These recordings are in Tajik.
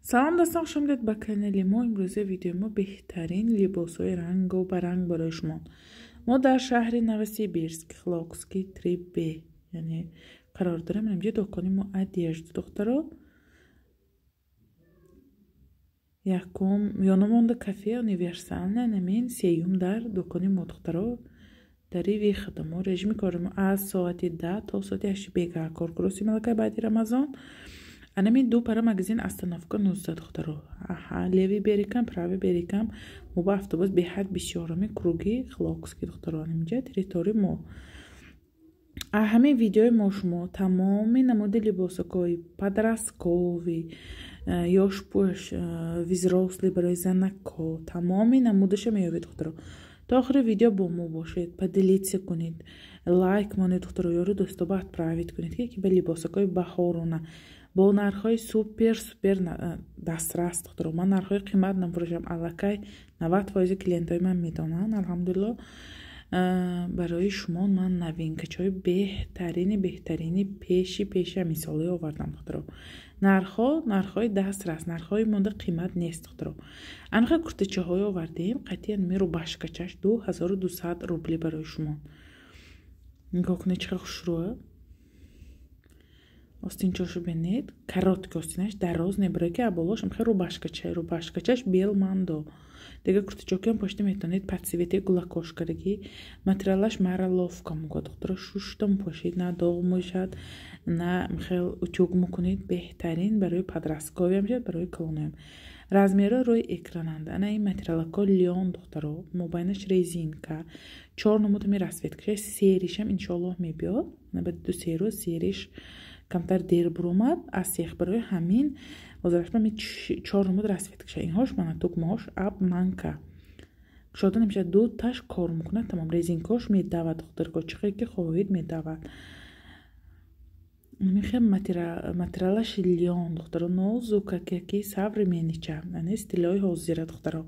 Салом, дӯстон, хуш омадед ба канали мо. Имрӯза видеои мо беҳтарин либосҳои рангу баранг барои шумо. Мо дар шаҳри Новосибирск, Хилокский 3Б, яъне қарор дорем. Инҷа дукони мо одежда, духтаро. Якум ёнамонда кафе универсална, намин сеюм дар дукони мо, духтаро. Дари выхода мо режими кори мо аз соати 10 то соати 8 бега кор куроси малакай баъди Рамазон. Анами ду пара магазин остановка 19, духтаро. Аҳа, левый берегам, правый берегам мо ба автобус беҳад бисёрами круги Хилокский, духтаро. Анаминҷа территорияи мо. Ҳамин видеои мо шумо тамоми намуди либосакҳои подростковый, ёшпӯш, взрослый, барои занакҳо, тамоми намудаша меёбед, духтаро. То охири видео бо мо бошед, поделиться кунед, лайк монед, духтаро, ёру дӯстоба отправить кунед, ки ба либосакҳои баҳорона бо нархҳои супер супер дастрас, духтаро. Ман нархҳои қимат нафурӯшам, аллакай 90% клиентҳои ман медонанд, алҳамдулилло. Барои шумо ман новинкачаҳои беҳтарини беҳтарини пеши пеши ҳамин овардам, духтаро. Нархҳо нархҳои дастрас, нархҳои монда қимат нест, духтаро. Анха куртачаҳое овардем, қатъиян ми рубашкачаш 2200 рубли барои шумо. Нигоҳ кунед, чӣ қадр хушрӯа. Остинчошу бинед, короткий остинаш, дароз не, барои ки аболош хел рубашкача, рубашкачаш белмандо. Дига куртачокиам пошта метавонед под цвети гулакошкадаги, материалаш марловка муга, духтаро, шуштам пошид, на доғ мешавад, на хел утюг мекунед. Беҳтарин барои подростковиам мешавад, барои калоноям. Размерҳо рӯи экрананд. Ана ин материалако лён, духтаро, мобайнаш резинка, чор намуд ҳами расцветкаша, серишам иншоаллоҳ мебиёд. Ду се рӯз сериш камтар дер буромад аз сех, барои ҳамин ҳозирашба ми чор намуд расцветкаша. Инҳош мана тугмаҳош обманка кушода намешавад, ду таш кор мекунад, тамом. Резинкаош медавад, духтарко, чӣ хел ки хоҳед медавад. Мехел материалаш лён, духтаро, нозукакяки современнича, яъне стилҳои ҳозира, духтаро.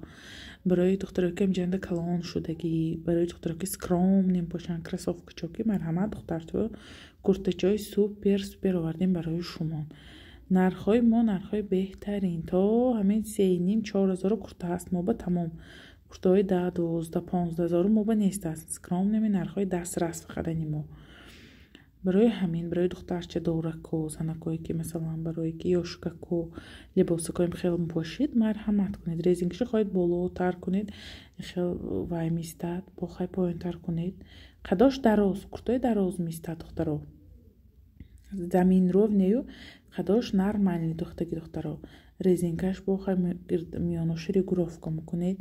Барои духтаро ки ҷанда калон шудагӣ, барои духтаро ки скромный бошанд, кроссовкачоки, марҳамат, духтарчо, куртачаҳои супер супер овардем барои шумо. Нархҳои мо нархҳои беҳтарин, то ҳамин 3,5, 4 ҳазору курта ҳаст мо ба тамом. Куртаҳои 10, 12, 15 ҳазору мо ба нест аст. Скромными нархҳои дастрас фақат ани мо. Барои ҳамин, барои духтарча дорако, занакое ки масалан барои ки ёшкако либосакоем хел бошид, марҳамат кунед. Резинкаша хоҳед болотар кунед, хел вай мистад, бохай поёнтар кунед. Қадош дароз, куртаи дароз мистад, духтаро. Замин ровнею қадош нормальный духтаги, духтаро. Резинкаш бохай миёноши регулировка мекунед.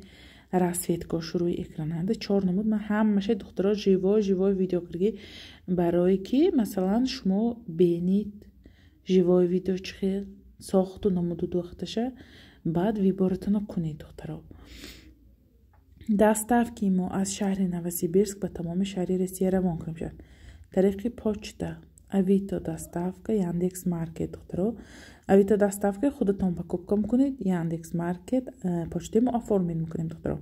Расцветкош рӯи экрананда, чор намуд. Ман ҳамаша, духтаро, живой живой видео кардагӣ, барое ки масалан шумо бенид живой видео чӣ хел сохту намуду духташа, баъд выборатонро кунед, духтаро. Доставки мо аз шаҳри Новосибирск ба тамоми шаҳри Россия равон кунем шавад тариқи почта, Авито доставка, Яндекс Маркет, духтаро. Авито доставка худатон покупка мекунед, Яндекс Маркет почтаи мо оформить мекунем, духтаро.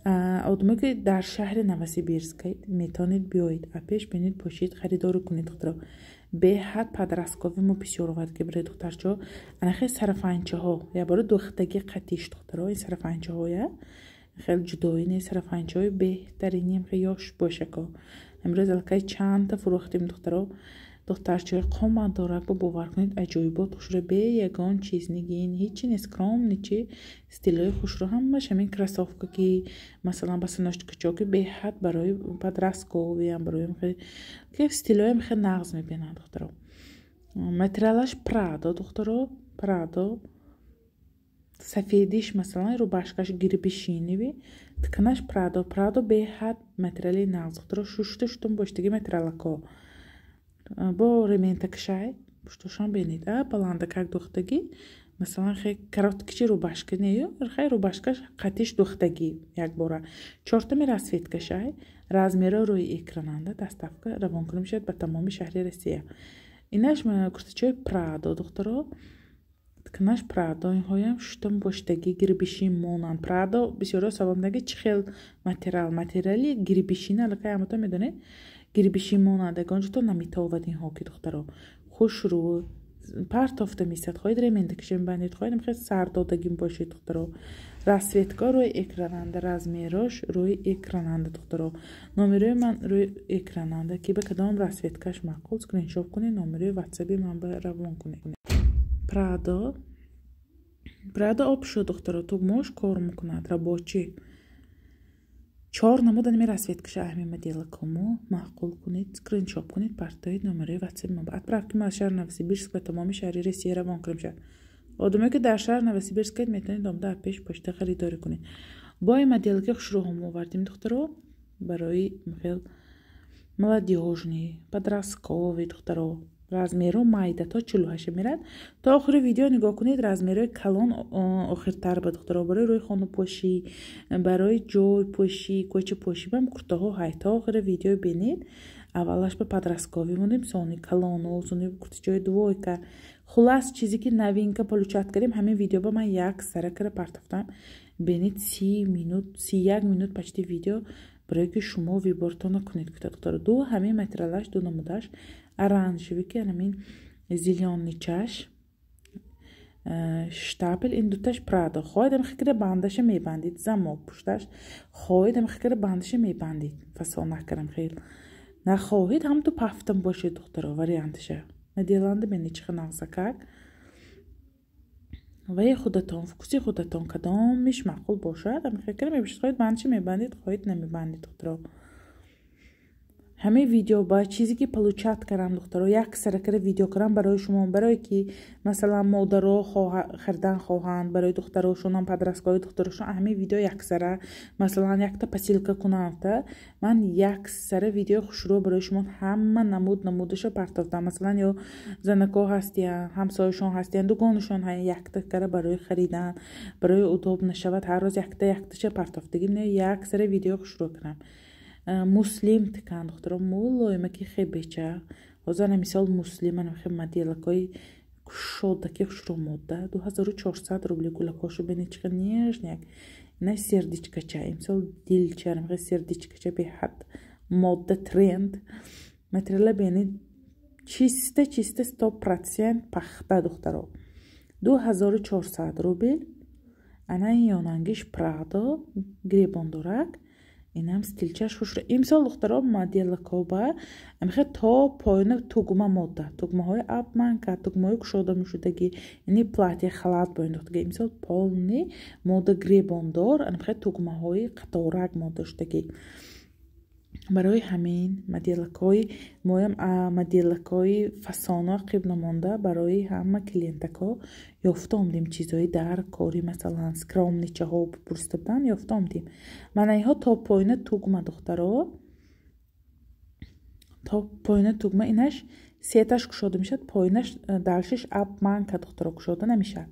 Одаме ки дар шаҳри Новосибирск метавонед биёед, апеш бинед, пошид, харидорӣ кунед, духтаро. Беҳад подросткови мо бисёр овард, ки барои духтарчаҳо анахе сарафанчаҳо, ябора духтаги қатиш, духтаро. Ин сарафанчаҳоя хеле ҷудоӣ не, сарафанчаҳои беҳтаринем, хеле ёш бошако. Имрӯз аллакай чандта фурӯхтем, духтаро. Духтарчаҳои қомат дорад, бо бовар кунед, аҷоибот, хушрӯ, бе ягон чиз, нигин ҳечи не, скромный чи стилҳои хушрӯ, ҳамаш ҳамин кроссовка ки масалан босоножкачо ки беҳад барои подростковиам, барои ки стилҳоям хеле нағз мебинанд, духтаро. Материалаш Прадо, духтаро, Прадо сафедиш, масалан рубашкаш гирбишиниви, тканаш Прадо. Прадо беҳад материали нағз, духтаро, шушта шутум боштаги материалако. Бо рементакшай пуштошон бинед, а баландакак духтагӣ, масалан хе короткичи рубашка нею, хай рубашкаш қатиш духтагӣ якбора. Чортами расцветкашай, размерҳо рӯи экрананда. Доставка равон кунем шавад ба тамоми шаҳри Россия. Инаш куртачаҳои Прадо, духтаро, тканаш Прадо. Инҳоям шутум боштагӣ, гирбишин монанд Прадо. Бисёриҳо савол медиҳанд, ки чӣ хел материал, материали гирбишин, аллакай ҳамато медонед, гирбишин монанд, ягон ҷо то наметовад инҳо ки, духтаро, хушрӯ. Партофта месад. Хоҳед, ремендакша мебандед, хоҳед, мехоҳед, сардодагим бошед, духтаро. Расцветка рӯи экрананда, размерош рӯи экрананда, духтаро. Номерои ман рӯи экрананда. Ки ба кадом расцветкаш маъқул, скриншот кунед, номерои ватсаби ман ба равон кунед. Прадо, Прадо об шуд, духтаро, тугмош кор мекунад, рабочий. Чор намуда нами расцветкаша аҳми моделакомо маъқул кунед, скриншот кунед, партоед номерои ватсаби ман. Отправки ма аз шаҳри Новосибирск ба тамоми шаҳри Россия равон кунем шавад. Одамое, ки дар шаҳри Новосибирскед, метавонед омда пеш почта харидорӣ кунед. Бо ин моделки хушрӯҳом овардем, духтаро, барои хел молодёжный, подростковый, духтаро. Размеро майда то 48 мерад. То охири видео нигоҳ кунед, размерои калон охиртар ба, духтаро. Барои рӯи хонапошӣ, барои ҷой пӯшӣ, кӯча пӯшӣ бам куртаҳо ҳай. То охири видео бинед. Аввалаш ба подростковый мондем, сони калону, сони куртичаҳои двойка. Хулас, чизе ки новинка получать кардем, ҳамин видео ба ман як сара кара партофтам. Бинед, 30 минут, 31 минут почти видео, барое ки шумо выбортона кунед, гуфта, духтаро. Ду ҳамин материалаш, ду намудаш: оранжевый, ки ҳамин зелёничаш, штапель. Ин дуташ Прадо. Хоҳед, ам хикра бандаша мебандид, замок пушташ. Хоҳед, ам хикра бандаша мебандид, фасон накарам хел. Нахоҳед, ҳамту пафтам бошед, духтаро, варианташа. Моделанда бинед, чӣ нағзакак. Ваи худатон, вкуси худатон, кадомиш маъқул бошад, ам хикра мебошед. Хоҳед, бандаша мебандид, хоҳед, намебандид, духтаро. Ҳамин видео ба чизе ки получать кардам, духтаро, як сара кара видео кардам барои шумо, барое ки, масалан, модаро харидан хоҳанд барои духтарошонам, подросткови духтарошон, ҳамин видео яксара, масалан, якта посылка кунанд. Ман як сара видеои хушрӯ барои шумо ҳама намуд намудаша партофтам. Масалан, ё занако ҳастиян, ҳамсояшон ҳастиян, дугонашон, якта кара барои харидан, барои удоб нашавад, ҳар рӯз якта якташа партофтагим. Не, як сара видеои хушрӯ кардам. Муслим ткань, духтаро, мулоимаки хебеча. Ҳозир мисол муслим хе моделакои кушодаки хушрӯ мода, 2400 рубли. Гулакошу бинед, чӣ нежняк. Ина сердечкача, имсол дилча, сердечкача, беҳад мода, тренд. Материала бинед, чисто, чисто 100% пахта, духтаро, 2400 рубл. Ана ин ёнангиш Прадо, гребондорак. Инам стилчаш хушрӯ. Имсол, духтаро, моделакоба амихе то поёна тугма мода, тугмаҳои обманка, тугмаҳои кушода мешудагӣ, ини платье халат бо индохтагӣ. Имсол полный мода гребондор, амихе тугмаҳои қаторак мода шудагӣ. Барои ҳамин моделакҳои моям, моделакҳои фасоно қиб намонда, барои ҳама клиентакҳо ёфта омдем чизҳои дар кори. Масалан, скромничаҳо пурсида буданд, ёфта омдем. Мана инҳо то поёна тугма, духтаро, то поёна тугма. Инаш сеташ кушода мешавад, поёнаш, дальшиш обманка, духтаро, кушода намешавад.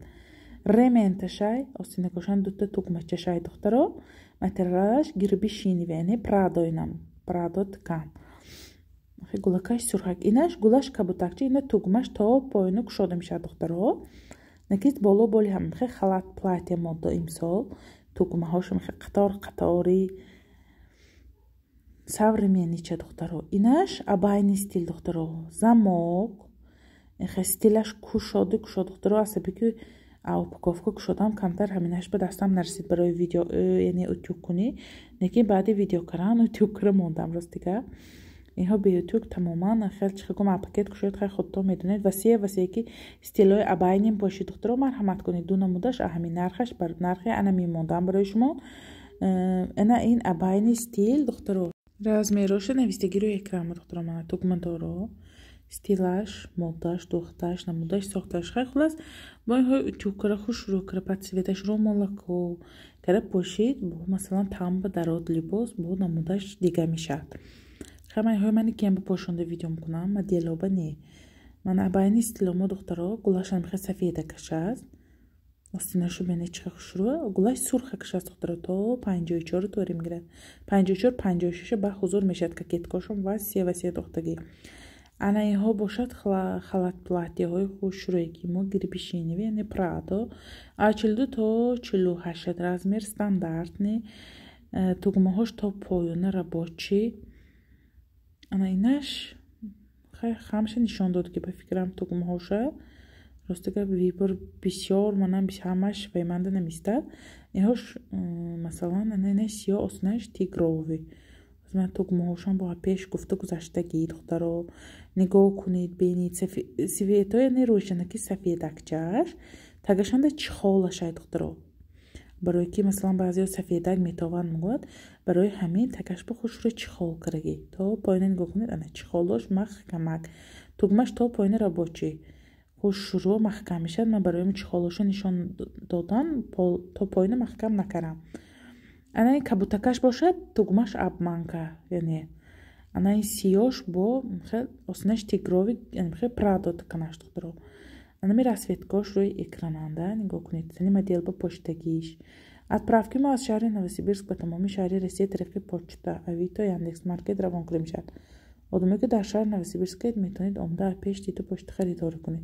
Ременташай, остинакошан дута тугмачашай, духтаро. Материалаш гирбишини, яъне Прадо. Инам Прадо ткань. Гулакаш сурхак, инаш гулаш кабутакча. Ина тугмаш то поёна кушода мешавад, духтаро. Накист боло боли ҳам хе халат платье мода имсол, тугмаҳошам хе қатор қатори, современнича, духтаро. Инаш абайный стиль, духтаро, замок, хе стилаш кушоду кушод, духтаро. Асаби ки упаковка кушодам, камтар ҳаминаш ба дастам нарасид барои видео, яъне утюг кунӣ. Лекин баъди видео кардан утюг кара мондам. Ростига, инҳо беутюг тамоман хел чихел гум пакет кушоед. Хай, худтон медонед, васея васее ки стилҳои абайним бошед, духтаро, марҳамат кунед. Ду намудаш ҳамин нархаш бар нархи ана мемондам барои шумо. Ана ин абайный стиль, духтаро, размероша навистагӣ рӯи экран, духтаро. Мана тугмадоро, стилаш, моддаш, духташ, намудаш, сохташ. Хай, хулас, бо инҳои утюг кара, хушрӯ кара, под цветаш ромолако кара пошид, бо масалан тамба дарод либос, бо намудаш дига мешавад. Хай, ман инҳои мани кем бипошонда видео мекунам, моделоба не. Ман абайный стиломо, духтаро, гулашам хе сафедакаш аст. Остинашу бинед, чӣ хушрӯ. Гулаш сурхакаш аст, духтаро, то 54 тори мегирад, 54, 56 ба ҳузур мешавад. Кокеткошон васея васея духтагӣ. Ана инҳо бошад халат платьяҳои хушрӯе ки мо гирбишиневи, яъне Прадо, аз 42 то 48 размер, стандартный, тугмаҳош то поёна рабочий. Ана инаш хамша нишон дод, ки ба фикрам тугмаҳоша. Рости гап, выбор бисёр, манам ҳамаш вайманда намистад. Инҳош, масалан, ана сиёҳ, осинаш тигровый. Ман тугмаҳошам бо пеш гуфта гузаштагӣ, духтаро, нигоҳ кунед, бинед. Цветои не рӯшанаки сафедакчааш, тагашанда чехолашай, духтаро. Барое ки, масалан, баъзеҳо сафедак метованд мегӯяд, барои ҳамин тагаш ба хушрӯ чехол карагӣ. То поёна нигоҳ кунед, ана чехолош маҳкамак, тугмаш то поёни рабочий, хушрӯ маҳкам мешавад. Ман барои чехолошо нишон додан то поёна маҳкам накардам. Ана ин кабутакаш бошад, тугмаш обманка, яъне ана ин сиёш бо осинаш тигровый, хел прадо канаш, духтаро. Анами расцветкош рӯи экрананда, нигоҳ кунед. Сани модел ба поштагиш. Отправки мо аз шаҳри Новосибирск ба тамоми шаҳри Россия тариқи почта, Авито, Яндекс Маркет равон карда мешавад. Одамое ки дар шаҳри Новосибирскед, метавонед омода пеш диду почта харидорӣ кунед.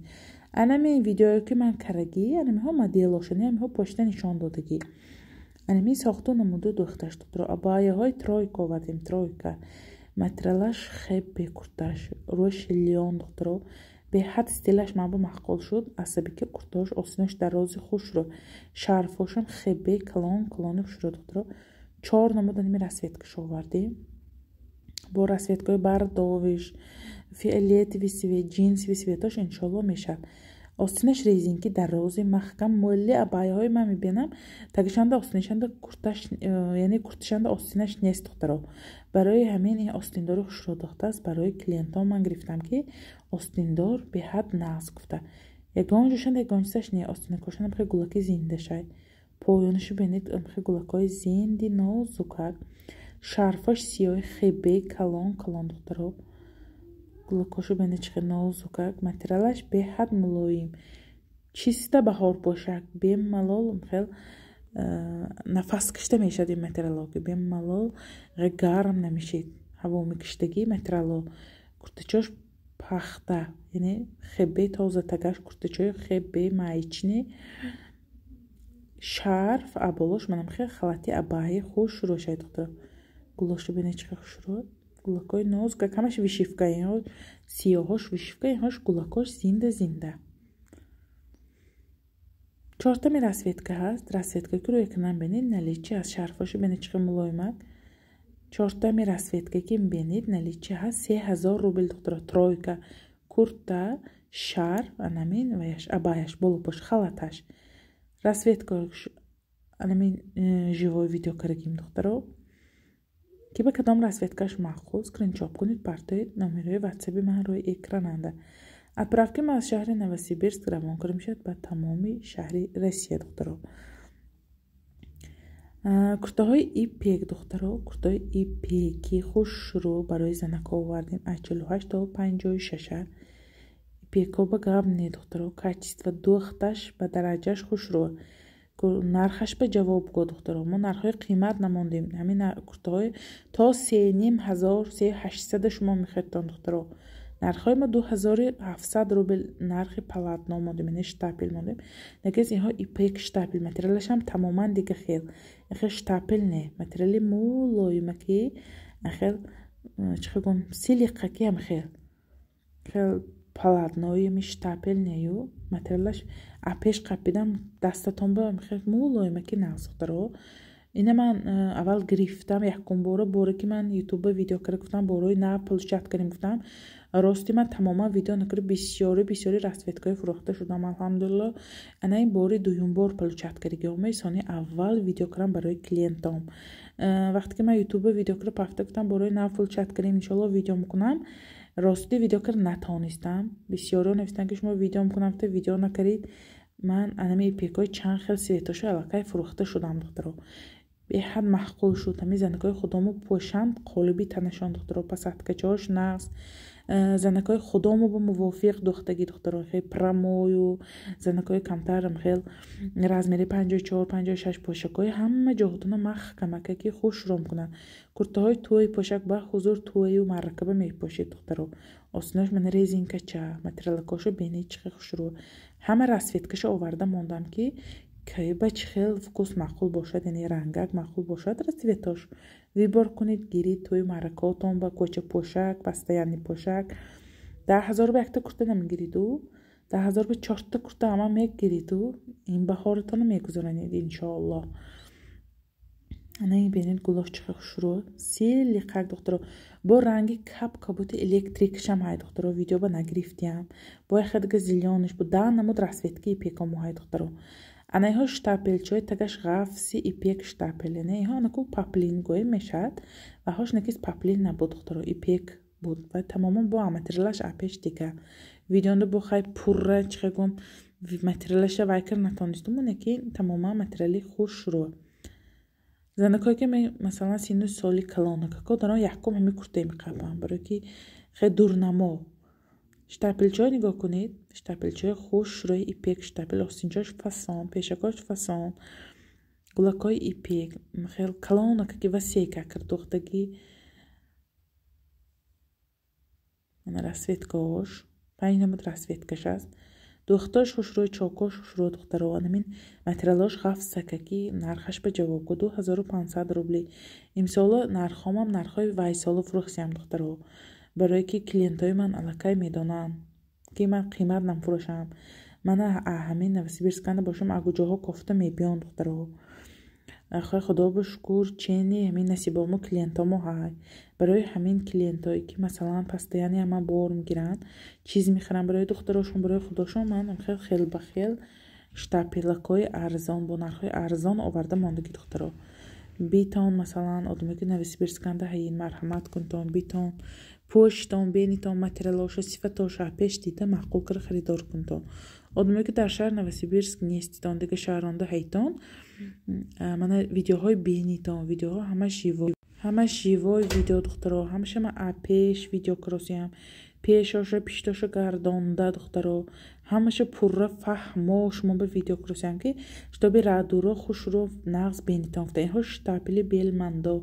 Анами видеое ки ман карагӣ, анамиҳо моделошани, амиҳо почта нишон додагӣ. Анами сохту намуду духташ, духтаро. Абаяҳои тройка овардем, тройка. Материалаш хебе, курташ рӯи лён, духтаро, беҳад стилаш манбо маъқул шуд. Асаби ки куртаош осинош дарози хушро, шарфошам хебе калон калони хушро, духтаро. Чор намуд анами расцветкаш овардем, бо расцветкаҳои бордовыйш, фиолетовый цвет, джинсовый цветош иншолло мешавад. Остинаш резинки, дарози маҳкам. Молли абаяҳои ман мебинам, тагишанда остинашанда курташ, яъне курташанда остинаш нест, духтаро. Барои ҳамин ин остиндори хушро дохтааст. Барои клиентон ман гирифтам, ки остиндор беҳад нағз гуфта. Ягон ҷошанда ягон чизаш не, остинакошанда хеле гулаки зиндашай. Поёнашу бинед, хеле гулакҳои зинди нозукак. Шарфош сиёҳи хебе калон калон, духтаро. Гулакҳошу бинед, чӣ хел нозукак. Материалаш беҳад мулоим, чиста баҳорпӯшак, бемалол хел нафас кашида мешавад. Ин материало ки бемалол гарм намешед, ҳаво мекиштагӣ материало. Куртачош пахта, яъне хебе тоза тагаш, куртачои хебе маечный, шарф аболош манам хел халати абаи хушрӯшай, духтаро. Гулошу бинед, чӣ хел хушрӯ, гулакҳои нозука, ҳамаш вышивка. Инҳо сиёҳош вышивка, инҳош гулакҳош зинда зинда. Чортами расцветка ҳаст, расцветка ки рӯи экран бинед, наличии ҳаст. Шарфошо бинед, чӣ хел мулоимак. Чортами расцветка ки бинед, наличии ҳаст, 3000 рубл, духтаро. Тройка курта, шарф, анамин ваяш, абаяш, болопош, халаташ. Расцветкаш анамин живой видео карагим, духтаро. Ки ба кадом расцветкаш маъқул, скриншот кунед, партоед, номерои ватсаби ман рӯи экрананда. Отправки мо аз шаҳри Новосибирск равон карда мешавад ба тамоми шаҳри Россия, духтаро. Куртаҳои ипек, духтаро, куртаҳои ипеки хушрӯ барои занакҳо овардем, аз 48 то 56-а. Ипекҳо ба гап не, духтаро, качество духташ ба дараҷаш хушрӯ, нархаш ба ҷавобгӯ, духтаро. Мо нархҳои қимат намондем. Ҳамин куртаҳои то 3500, 3800 шумо мехӯрдтон, духтаро. Нархҳои мо 2700 рубл нархи полотно мондем, яъне штапель мондем. Нагез инҳо ипек штапель, материалашам тамоман дига хел. Хел штапель не, материали мулоимаки, хел чӣ хел гум, силиқаки ҳам хел. Хел полотнои ми штапель нею, материалаш апеш қапидам дастатон ба хел мулоимаки нағз, духтаро. Ина ман аввал гирифтам якум бора, боре ки ман ютуба видео карда гуфтам, борои нав получать кардем гуфтам. Рости ман тамоман видео накарда, бисёри бисёри расцветкаҳои фурӯхта шудам, алҳамдулилло. Ана ин бори дуюм бор получать кардагиҳо сони аввал видео кардам барои клиентом. Вақте ки ман ютуба видео карда пафта гуфтам, борои нав получать кардем, иншоалло видео мекунам. Рости видео карда натонистам. Бисёриҳо навиштанд, ки шумо видео мекунам, видео накардед. Ман анами ипекҳои чанд хел цветошо аллакай фурӯхта шудам, духтаро. Беҳад маъқул шуд. Ҳамин занакҳои худомо пӯшанд, қолиби танашон, духтаро, посадкачаҳош нағз. Занакҳои худомо ба мувофиқ духтагӣ, духтаро, хел прямою занакҳои камтарам хел размери 54, 56 пӯшакҳои ҳама ҷоҳотона маҳкамакаки хушро мекунанд. Куртаҳои тӯи пӯшак ба ҳузур тӯю маракаба мепӯшед, духтаро. Осинош мана резинкача, материалакошо бинед, чӣ хел хушрӯ. Ҳама расцветкашо оварда мондам, ки кай ба чӣ хел вкус маъқул бошад, яъне рангак маъқул бошад, расцветош выбор кунед, гиред тӯи маъракаотон ба кӯча пӯшак, постоянный пӯшак. 10 000 ба якта курта намегириду. 10000 ба чорта курта ҳама мегириду ин баҳоритона мегузаронед, иншоаллоҳ. Ана ин бинед, гулош чӣ хушрӯ, силиқак, духтаро, бо ранги кап кабути электрикшам ҳай, духтаро, видео ба нагирифтиям. Бо яхе дига зелёныш бу, да намуд расцветки ипекомо ҳай, духтаро. Ана иҳо штапелчаҳои тагаш ғафси ипек штапел, яъне иҳо анаку поплин гӯем мешавад, ва ҳош накис поплин набуд, духтаро, ипек буд ва тамоман бо материалаш апеш дига. Видеонда бо хай пурра чихе гум материалаша вай кар натонистуму, неки тамоман материали хушрӯ. Занакое ки масалан сину соли калонакако дарон якум ҳами куртаи меқапам, барое ки хеле дурнамо. Штапелчаҳо нигоҳ кунед, штапелчаҳои хушрӯи ипек штапел, остинчаҳош фасон, пешакҳош фасон, гулакҳои ипек, хеле калонакаки васека кирдухтагӣ. Ана расцветкаҳош, панҷ намуд расцветкаш аст. Духтош хушрӯй, чокош хушрӯ, духтаро. Анамин материалош ғафсакаки, нархаш ба ҷавобгӯ 2500 рубли. Имсоло нархҳомам нархҳои вайсоло фурӯхтиям, духтаро, барое ки клиентҳои ман аллакай медонанд, ки ман қимат намфурӯшам. Мана ҳамин Новосибирсканда бошам, агуҷоҳо кофта мебиён, духтаро. Хой худо ба шукр, чени ҳамин насибомо клиентомо ҳай. Барои ҳамин клиентое ки масалан постоянно ман бор мегиранд, чиз мехаранд барои духтарошон, барои худошон, ман хел хел ба хел штапелакҳои арзон бо нархҳои арзон оварда мондагӣ, духтаро. Битон масалан одаме ки Новосибирсканда ҳаин, марҳамат кунтон, битон пӯшитон, бенитон материалоша, сифатоша пеш дида маъқул кара харидор кунтон. Одаме ки дар шаҳри Новосибирск неститон, дига шаҳронда ҳайтон, мана видеоҳои бенитон, видеоҳо ҳама живой, ҳама живой видео, духтаро, ҳамаша ман пеш видео кросиям, пешоша пиштоша гардонда, духтаро, ҳамаша пурра фаҳмо шумо ба видео кросиям, ки шитоби радуро хушро нағз бенитон гуфта. Инҳо штапели белмандо,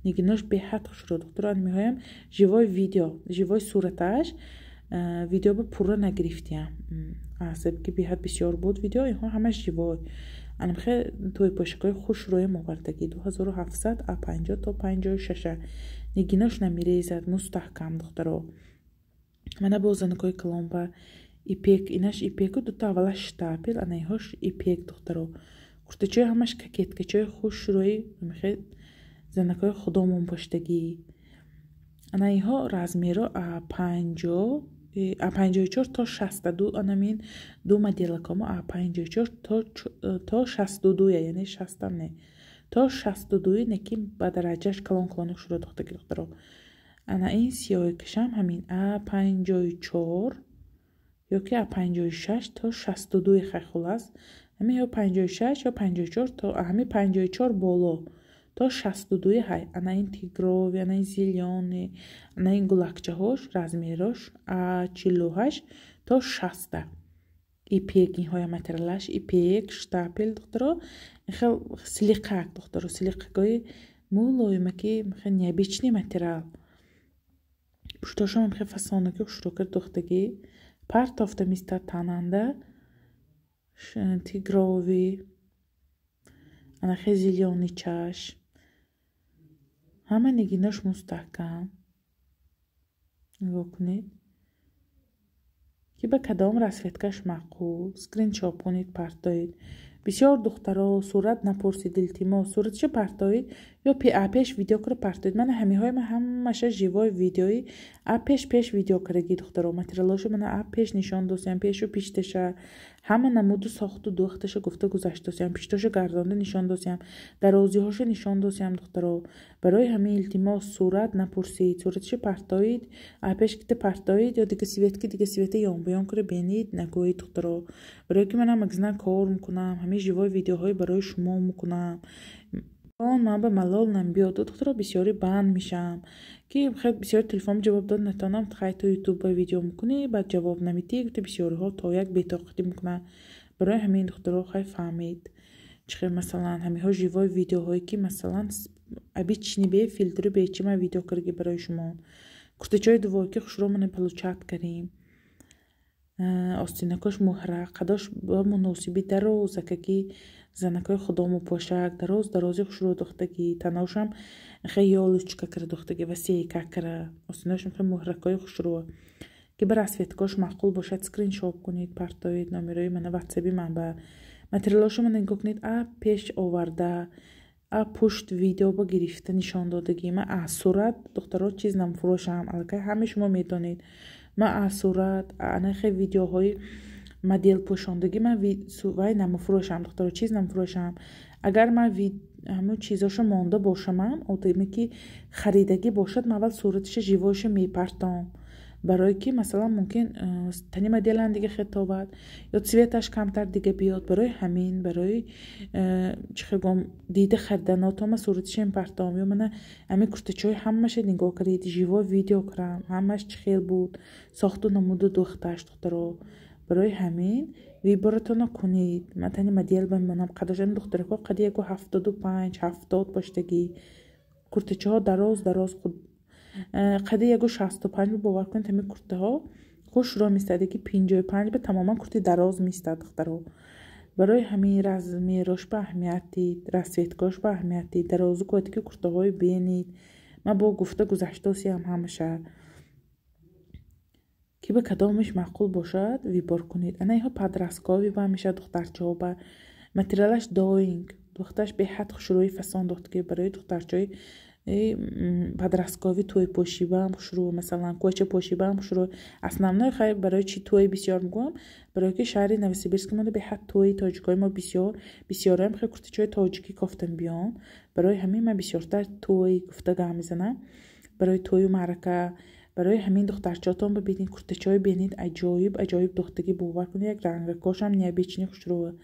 нигинош беҳад хушро, духтаро. Меҳоям живой видео, живой сураташ видео ба пурра нагирифтиям, асаб ки беҳад бисёр буд видео. Инҳо ҳамаш живой. Анамхе тӯйпошакҳои хушрӯям овардагӣ, 2700, а 50 то 56-а. Нигинош намерезад, мустаҳкам, духтаро. Мана боз занакҳои калонба ипек, инаш ипеку дута аввалаш штапел, ана иҳош ипек, духтаро. Куртачаҳои ҳамаш кокеткачаҳои хушрӯи мехе занакҳои худомон пӯшидагӣ. Ана иҳо размеро а панҷоҳ, а 54 то 62, анамин ду моделакомо а 54 то 62, яъне шастам не, то 62, неки ба дараҷаш калон калони хушрӯ духтаги, духтаро. Ана ин сиёҳикашам ҳамин а 54 ёки а 56 то 62, хай хулас ҳамин ё 56 ё 54 то ҳамин 54 боло то 62 ҳай. Ана ин тигрови, ана ин зелёный, ана ин гулакчаҳош размерош а 48 то 60. Ипек инҳоя материалаш ипек штапел, духтаро, хел силиқак, духтаро, силиқакҳои мулоимаки, хел необычный материал. Пуштошам хел фасонаки хушрӯ кард духтагӣ, партофта миста тананда тигрови, ана хел зелёный чаш, ҳама нигинош мустаҳкам. Нигоҳ кунед, ки ба кадом расцветкаш маъқул, скриншот кунед, партоед. Бисёр духтаро сурат напурсид, илтимос, суратша партоед ё пеш видео кара партоед. Мана ҳамиҳои ман ҳамаша живой видеои а пеш пеш видео карагӣ, духтаро. Материалошо мана а пеш нишон досиям, пешу пишташа ҳама намуду сохту духташа гуфта гузаштосиям, пиштоша гардонда нишон досиям, дарозиҳоша нишон досиям, духтаро. Барои ҳамин илтимос, сурат напурсид, суратша партоед, а пеш кита партоед ё дига светки дига света ёнбаён кара бенид нагӯед, духтаро. Барое ки манам магазина кор мекунам, ҳамин живой видеоҳои барои шумо мекунам. Он ман ба малол намбиёду, духтаро, бисёри банд мешавам, ки хел бисёри телефон ҷавоб дод натонам, хай то ютуб ба видео мекунӣ, баъд ҷавоб намедиҳӣ, гуфта бисёриҳо то як бетоқатӣ мекунанд. Барои ҳамин, духтаро, хай фаҳмед, чихел масалан ҳамиҳо живой видеоҳое ки масалан обычный бе филтру бечи ман видео карги барои шумо. Куртачаҳои дувойки хушрӯ мана получат кардем. Остинакош муҳра, қадош ба муносиби дарозакаки занакҳои худому пошак, дароз дарози хушрӯ духтагӣ, таношам хе ёлочка кара духтагӣ ва сейка кара, остиношам хе муҳракҳои хушрӯ. Ки ба расцветкош маъқул бошад, скриншот кунед, партоед номерои мана ватсаби ман ба материалҳошо мана нигоҳ кунед. А пеш оварда, а пушт видео ба гирифта нишон додагӣ. Ман аз сурат, духтаро, чиз намфурӯшам, аллакай ҳамаи шумо медонед. Ман аз сурат, анахе видеоҳои модел пӯшондагӣ ман вай намфурӯшам, духтаро, чиз намфурӯшам. Агар ман ҳамун чизошо монда бошамам, одаме ки харидагӣ бошад, ман аввал сураташа живойша мепартом, барое ки, масалан, мумкин тани моделан дига хетобад ё цветаш камтар дига биёд. Барои ҳамин, барои чӣ хел гом, дида хариданотома сураташа мепартом. Ё мана ҳамин куртачаҳои ҳамаша нигоҳ кардед, живой видео кардам, ҳамаш чӣ хел буд, сохту намуду духташ, духтаро. Барои ҳамин выборатонро кунед. Ман тани модел бамонам, қадашам, духтарако, қади 1,75, 70 баштагӣ. Куртачаҳо дароз дароз, худ қади 1,65, бовар кунед, ҳамин куртаҳо хушрӯ меистад. Яки 55 ба тамоман курти дароз меистад, духтаро. Барои ҳамин размерош ба аҳамият дид, расцветкош ба аҳамият дид, дарозу кӯтаки куртаҳои бенид. Ман бо гуфта гузаштосиям ҳамаша. Ки ба кадомеш маъқул бошад, выбор кунед. Ана иҳо подростковый ба мешавад, духтарчаҳо ба материалаш доинг, духташ беҳад хушрӯи фасон духтаки, барои духтарчаҳои подростковый тӯй пӯшибаам хушрӯ, масалан, кӯча пӯшибаам хушрӯ. Основной хай барои чи тӯй бисёр мегӯям? Барое ки шаҳри Новосибирски мода беҳад тӯи тоҷикои мо бисёр, бисёраам хеле куртачаҳои тоҷикӣ кофтан биён. Барои ҳамин ман бисёртар тӯй гуфта гап мезанам, барои тӯю маърака. Барои ҳамин духтарчаотон бибинед, куртачаҳои бенид, аҷоиб аҷоиб духтагӣ, бовар кунед, як рангакошам необычный хушрӯ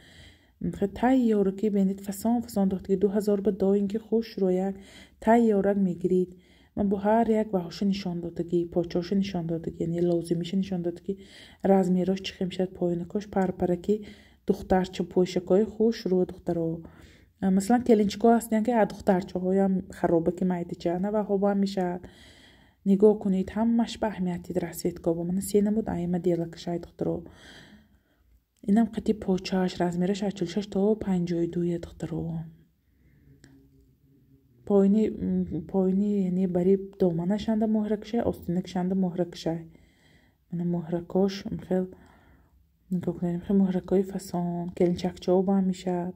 тайёра ки бенид, фасон фасон духтагӣ. 2000 ба доинки хушрӯ як тайёрак мегирид. Ман бо ҳар як ваҳоша нишон додагӣ, почаҳоша нишон додагӣ, яъне лозимиша нишон додагӣ, размерош чӣ хел мешавад, поёнакош парпараки, духтарча пӯшакҳои хушрӯ, духтаро. Масалан, келинчикҳо ҳастанд, ки духтарчаҳоям харобаки майдача на ваҳобам мешавад. Нигоҳ кунед, ҳамаш ба аҳамият дид, расцветко ба мана се намуд аима делакашай, духтаро. Инам қати почааш, размераш аз 46 то 52, духтаро. Поини поини, яъне бари доманашанда муҳракшай, остинакшанда муҳракшай. Мана муҳракош хел нигоҳ кунед, хел муҳракҳои фасон, келинчакчаҳо баам мешавад,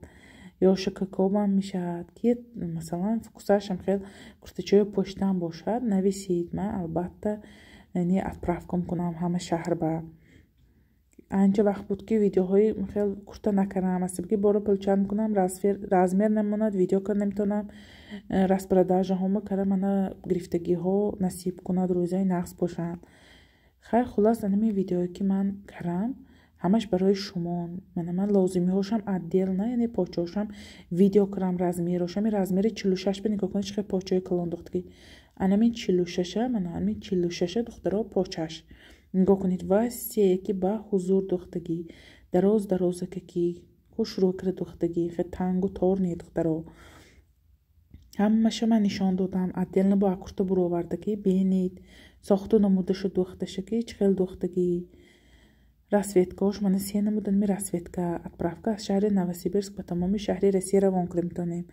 ёшакакҳо баам мешавад. Ки масалан вкусашам хел куртачаҳои пӯштан бошад, нависед, ман албатта, яъне отправка мекунам ҳама шаҳр ба. Анча вақт буд, ки видеоҳои хел курта накардам, аз ки боро получать мекунам, размер намонад, видео карда наметавонам. Распродажаҳомо кара, мана гирифтагиҳо насиб кунад, рӯзаи нақс бошанд. Хайр, хулос, анами видеое ки ман кардам, ҳамаш барои шумо. Мана ман лозимиҳошам отдельно, яъне почаҳошам видео кардам, размерошам. Размери 46 ба нигоҳ кунед, чӣ хел почаҳои калон духтагӣ. Анамин 46-а, мана ҳамин 46-а, духтаро, почаш нигоҳ кунед, ва сеяки ба ҳузур духтагӣ, дароз дарозакаки хушрӯ кара духтагӣ, хел тангу тор не, духтаро. Ҳамаша ман нишон додам, отдельно бо акурта буроварда, ки бинед сохту намудашу духташа, ки чӣ хел духтагӣ. Расцветкаош мана се намуданми расцветка. Отправка аз шаҳри Новосибирск ба тамоми шаҳри Россия равон кунем метавонем,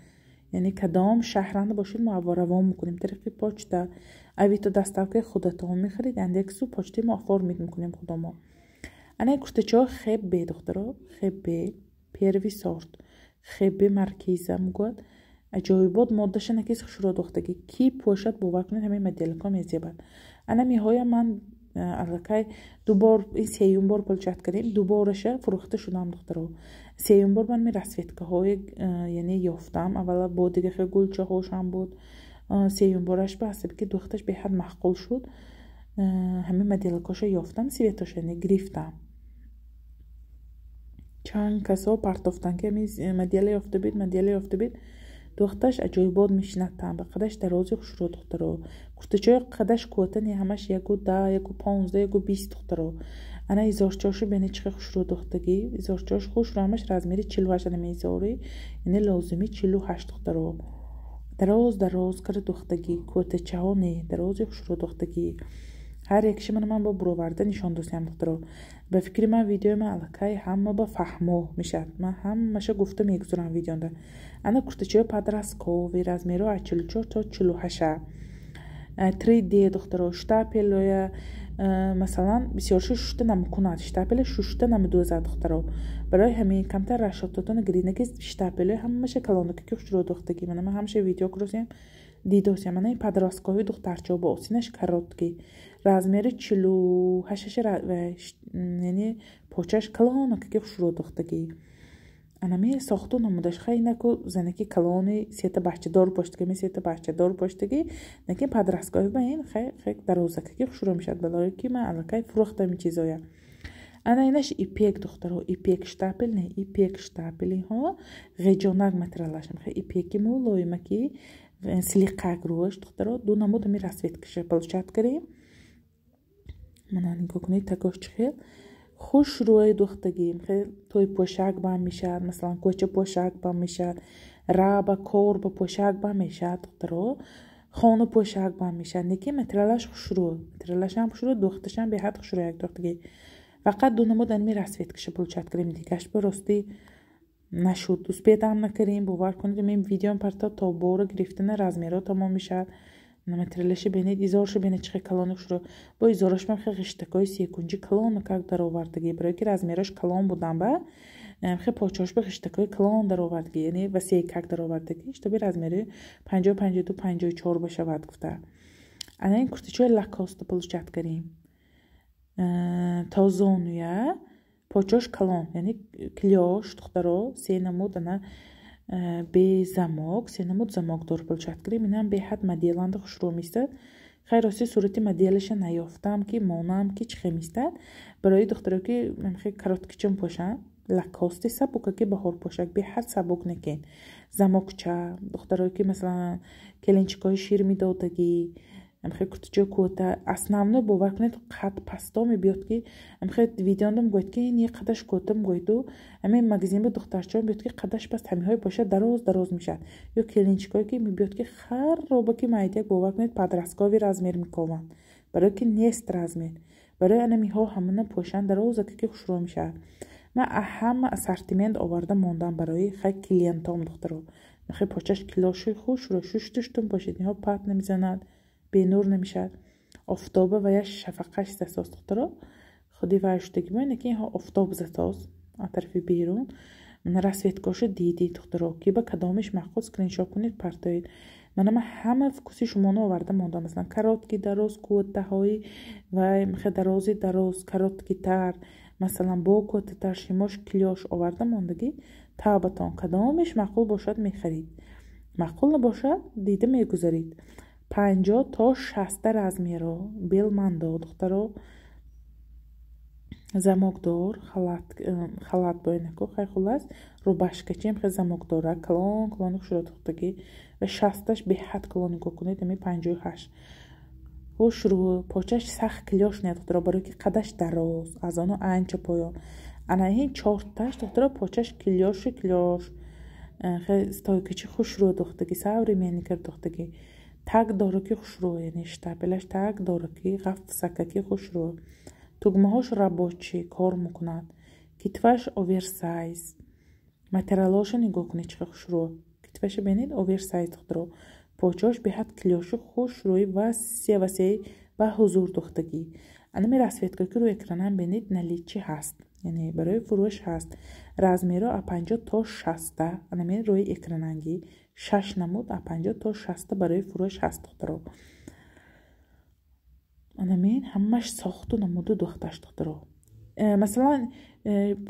яъне кадом шаҳранда бошед, мо равон мекунем тариқи почта, Авито доставкаи худатон мехаред, Яндексу почтаи мо оформить мекунем худамо. Ана куртачаҳо хебе, духтаро, хебе первый сорт, хебе маркиза мегӯяд. Аҷоибот моддаша накис хушрӯ духтагӣ, ки пӯшад, бовар кунед, ҳамин моделка мезебад. Ана меҳоя ман аллакай дубор, ин сеюм бор получать кардем, дубораша фурӯхта шудам, духтаро. Сеюм бор ман ми расцветкаҳои, яъне ёфтам, аввала бо дига хел гулчаҳошам буд. Сеюм бораш ба ҳасаби ки духташ беҳад маъқул шуд, ҳамин моделкаша ёфтам, цветоша, яъне гирифтам. Чанд касо партофтанд, ки ҳамин модела ёфта бид, модела ёфта бид. Духташ аҷоибот мешинад танба, қадаш дарози хушрӯ, духтаро. Куртачаҳои қадаш кӯтани, ҳамаш 1,10, 1,15, 1,20, духтаро. Ана изорчаҳошу бинед, чӣ хел хушрӯ духтагӣ, изорчаҳош хушрӯ, ҳамаш размери 48, ана мезори, яъне лозими 48, духтаро. Дароз дароз кара духтагӣ, кӯтачаҳо не, дарози хушрӯ духтагӣ. Ҳар якши мана ман бо буроварда нишон досиям, духтаро. Ба фикри ман, видеои ман аллакай ҳама ба фаҳмо мешавад, ман ҳамаша гуфта мегузорам видеонда. Ана куртачаҳои подростковый, размеро аз 44 то 48, 3D, духтаро, штапелоя. Масалан, бисёршо шушта намекунад, штапеля шушта намедӯзад, духтаро. Барои ҳамин камтар расчётотона гиред, ки штапелои ҳамаша калонака ки хушрӯ духтагӣ. Мана ман ҳамаша видео куросем, дидосем. Мана ин подростковый духтарчаҳо бо осинаш короткий, размери 48-аша, яъне почаш калонака ки хушрӯ духтагӣ. Анами сохту намудаш хайнаку занаки калони сета бачадор поштагӣ, ми сета бачадор поштагӣ, лекин подростковый ба ин хай хай дарозакаки хушрӯ мешавад, балое ки ман аллакай фурӯхтам ин чизоя. Ана инаш ипек, духтаро, ипек штапел, не ипек штапелиҳо, ғеҷонак материалаш ипеки мулоимаки силиқак рӯш, духтаро. Ду намуд ами расцветкаша получать кардем. Мана нигоҳ кунед, тагош чӣ хел хушрӯи духтагӣ. Той пӯшак бам мешавад, масалан, кӯча пӯшак бам мешавад, раба кор ба пӯшак бам мешавад, духтаро, хона пӯшак бам мешавад. Лекин материалаш хушрӯ, материалашам хушрӯ, духташам беҳад хушрӯ як духтагӣ. Фақат ду намуд ами расцветкаша получать кардем, дигаш ба ростӣ нашуд, успетам накардем. Бовар кунед, ин видеом парто то бора гирифтана размерҳо тамом мешавад. Материалаша бинед, изорша бинед, чӣ хел калони хушрӯ. Бо изорашам хел ғиштакҳои секунҷи калон как даровардагӣ, барое ки размераш калон будан ба хел почош ба ғиштакҳои калон даровардагӣ, яъне васеи как даровардагӣ, чтобы размери 50, 52, 54 бошавад гуфта. Ана ин куртичои Лакоста получать кардем то зонуя, почош калон, яъне клёш, духтаро, се намуд. Ана бе замок, се намуд замокдор получать кардем. Инам беҳад моделанда хушрӯ меистад. Хайр, рости, сурати моделаша наёфтам, ки монам, ки чӣ хел меистад. Барои духтаро ки короткичон пошанд, Лакости сабука ки баҳорпӯшак, беҳад сабук, некин замокча. Духтарое ки масалан келинчикҳои шир медодагӣ, амхе куртичо кӯта основной, бовар кунед, қад пасто мебиёд, ки амхе видеондам гӯяд, ки ин қадаш кӯта мегӯяду, ҳамин магазин ба духтарчаҳо мебиёд, ки қадаш паст, ҳамиҳои бошад, дароз дароз мешавад. Ё келинчикҳое ки мебиёд, ки хароба ки майдяк, бовар кунед, подростковый размер мекованд, барое ки нест размер. Барои анамиҳо ҳамана пӯшанд, дарозака ки хушрӯ мешавад. Ман ҳама ассортимент оварда мондам барои хай клиентом, духтаро. Хе почаш клёши хушрӯ, шуштуштум бошед, инҳо пат намезанад, бенур намешавад. Офтоба ва я шафақаш засоз, духтаро, худи вай шудагӣ мо, ки инҳо офтоб засоз аз тарафи берун. Расцветкоша диди, духтаро, ки ба кадомиш маъқул, скриншот кунед, партоед. Мана ман ҳама вкуси шумоно оварда мондам, масалан, короткий, дароз, кӯтаҳои ва хе дарози дароз, короткитар, масалан, бо кӯтатар, шимош клёш оварда мондагӣ. Тавбатон, кадомиш маъқул бошад, мехарид, маъқул набошад, дида мегузарид. 50 то 60 размеро белмандо, духтаро, замокдор халат, халат боинаку хай, хулас, рубашкачиам хе замокдора, калон калони хушро духтагӣ ва 60-аш беҳад калон. Нигоҳ кунед, ами 58 хушрӯ, почаш сахт клёш не, духтаро, барое ки қадаш дароз, аз оно анча поён. Ана ин чорташ, духтаро, почаш клёши клёш, стойкачи хушрӯ духтагӣ, современный кар духтагӣ, так дора ки хушрӯ, яъне штапелаш так дора ки ғафсакаки хушрӯ, тугмаҳош рабочий кор мекунад, китфаш оверсайз. Материалҳоша нигоҳ кунед, чӣ хушрӯ. Китфаша бинед, оверсайз, духтаро, почош беҳад клёшу хушрӯи, васеъ васеъ ба ҳузур духтагӣ. Анами расцветка ки рӯи экранам бинед, наличии ҳаст, яъне барои фурӯш ҳаст. Размерҳо а 50 то 60-а, анами рӯи экранангӣ шаш намуд а 50 то 60-а барои фурӯш ҳаст, духтаро. Анамин ҳамаш сохту намуду духташ, духтаро. Масалан,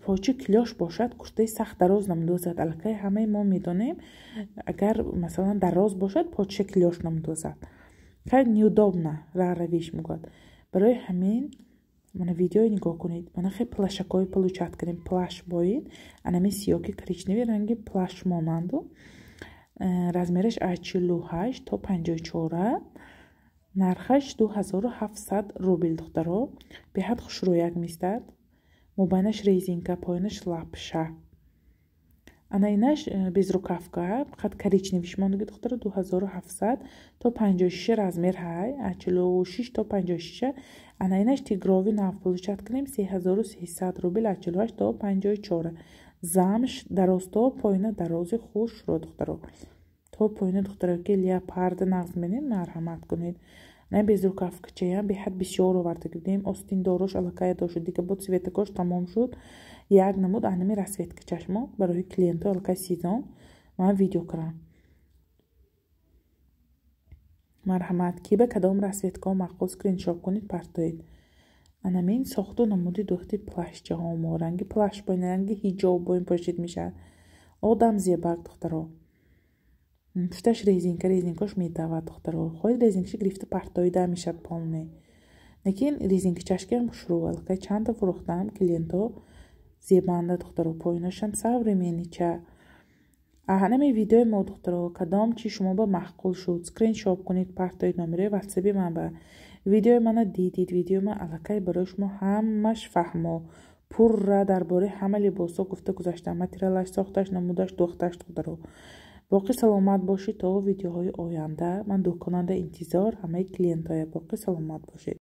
почи клёш бошад, куртаи сахт дароз намедозад. Аллакай ҳамаи мо медонем, агар масалан дароз бошад, поча клёш намедозад, хай неудобно раҳравиш мегӯяд. Барои ҳамин мана видеои нигоҳ кунед. Мана хе плащакҳои получать кардем, плащ боин, анами сиёки коричневый ранги плащ монанду, размераш аз 48 то 54-а, нархаш 2700 рубл, духтаро. Беҳад хушрӯяк меистад, мобайнаш резинка, поёнаш лапша. Ана инаш безрукавка, фақат коричневиш мондагӣ, духтаро, 2700, то 56 размер ҳай, аз 46 то 56-а. Ана инаш тигровый нав получать кунем, 3300 рубл, аз 48 то 54-а, замш дароз, то поёна дарози хушрӯ, духтаро, то поёна. Духтаро, ки леопарда нағз менед, марҳамат кунед. На безрукавкачаям беҳад бисёр оварда гирдем. Остиндорош аллакай адо шуд, дига бо цветакош тамом шуд. Як намуд анами расцветкачаш мо барои клиентҳо аллакай сезон ман видео кардам. Марҳамат, ки ба кадом расцветкаҳо маъқул, скриншот кунед, партоед. Анамин сохту намуди духти плащчаҳо мо, ранги плащ боин, ранги ҳиҷоб боин пӯшид мешавад. Одам зебак, духтаро. Пушташ резинка, резинкош медавад, духтаро. Хоҳед, резинкаши гирифта партоида мешавад полный. Лекин резинкачашкиам хушрӯ, аллакай чандта фурӯхтам, клиентҳо зебанда, духтаро. Поиношам современнича. Ҳанами видеои мо, духтаро, кадом чи шумо ба маъқул шуд, скриншот кунед, партоед номерои ватсаби ман ба. Видеои мана дидид, видеои ман аллакай барои шумо ҳамаш фаҳмо, пурра дар бораи ҳама либосҳо гуфта гузаштам, материалаш, сохташ, намудаш, духташ, духтаро. Боқӣ саломат бошед то видеоҳои оянда. Ман дуконанда интизор ҳамаи клиентҳоя. Боқӣ саломат бошед.